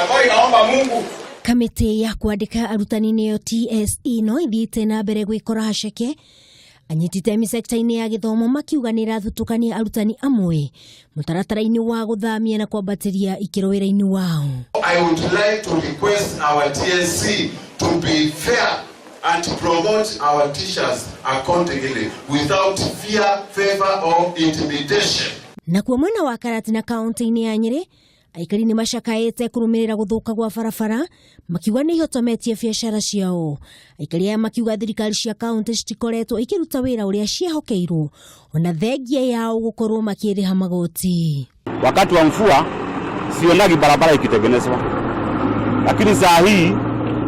Ambayo inaomba Mungu. Kamĩtĩ ya kwandĩka arutani nĩyo TSE no ithiĩte na mbere gwĩkora haceke anyiti itemi sekta-inĩ ya gĩthomo makiuga nĩ ĩrathutũkania arutani amwe mũtaratara-inĩ wa gũthamia na kwambatĩria ikĩro wĩra-inĩ wao. I would like to request our TSC to be fair and to promote our teachers accordingly without fear, favor or intimidation. Nakuo mwena wa Karatina kaunti-inĩ ya Nyĩrĩ aikari nĩ macakaĩte kũrũmĩrĩra gũthũka gwa barabara makiuga nĩ ihotometie biacara ciao. Aikari aya makiuga thirikari cia kaunti citikoretwo ikĩruta wĩra ũrĩa ciehokeirwo ona thengia yao gũkorwo makĩrĩha magoti. Wakati wa mvua sionagi barabara ikitengenezwa, lakini saa hii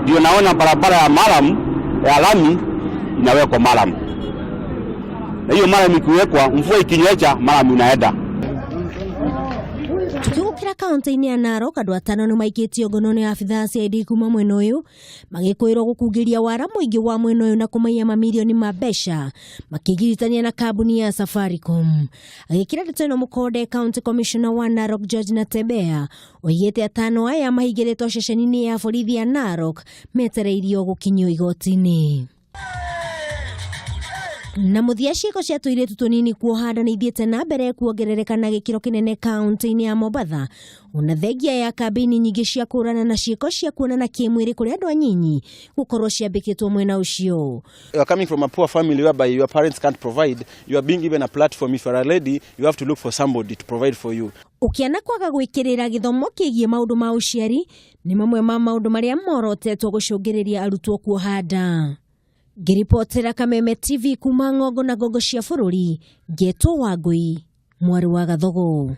ndio naona barabara ya murram ya lami inawekwa murram, na hiyo murram ikiwekwa, mvua ikinyesha, murram inaenda. Tukigũkĩra kaunti-inĩ ya Narok andũ atano nĩ maikĩtio ngono nĩ abithaa CID kuma mwena ũyũ magĩkwĩrwo gũkungĩria wara mũingĩ wa mwena ũyũ na kũmaiya mamirioni ma mbeca makĩgiritania na kambuni ya Safaricom. Agĩkĩra ndeto ĩno mũkonde County Commissioner wa Narok George Natembeya oigĩte atano aya mahingĩrĩtwo ceceni-inĩ ya borithi ya Narok metereirio gũkinyio igoti-inĩ. Na mũthia ciĩko cia tũirĩtu tũnini kuoha nda nĩ ithiĩte na mbere kuongerereka na gĩkĩro kĩnene kaunti-inĩ ya Mombatha ona thengia ya kambĩini nyingĩ cia kũhũrana na ciĩko cia kuonana kĩmwĩrĩ kũrĩ andũ anyinyi gũkorwo ciambĩkĩtwo mwena ũcio. You are coming from a poor family whereby your parents can't provide. You are being given a platform. If you are a lady, you have to look for somebody to provide for you. Ũkĩana kwaga gwĩkĩrĩra gĩthomo kĩgiĩ maũndũ ma ũciari nĩ mamwe ma maũndũ marĩa morotetwo gũcũngĩrĩria arutwo kuoha nda. Ngĩribotera Kameme TV kuma ng'ongo na ngongo cia bũrũri, ngetwo Wangũi, mwarĩ wa Gathogo.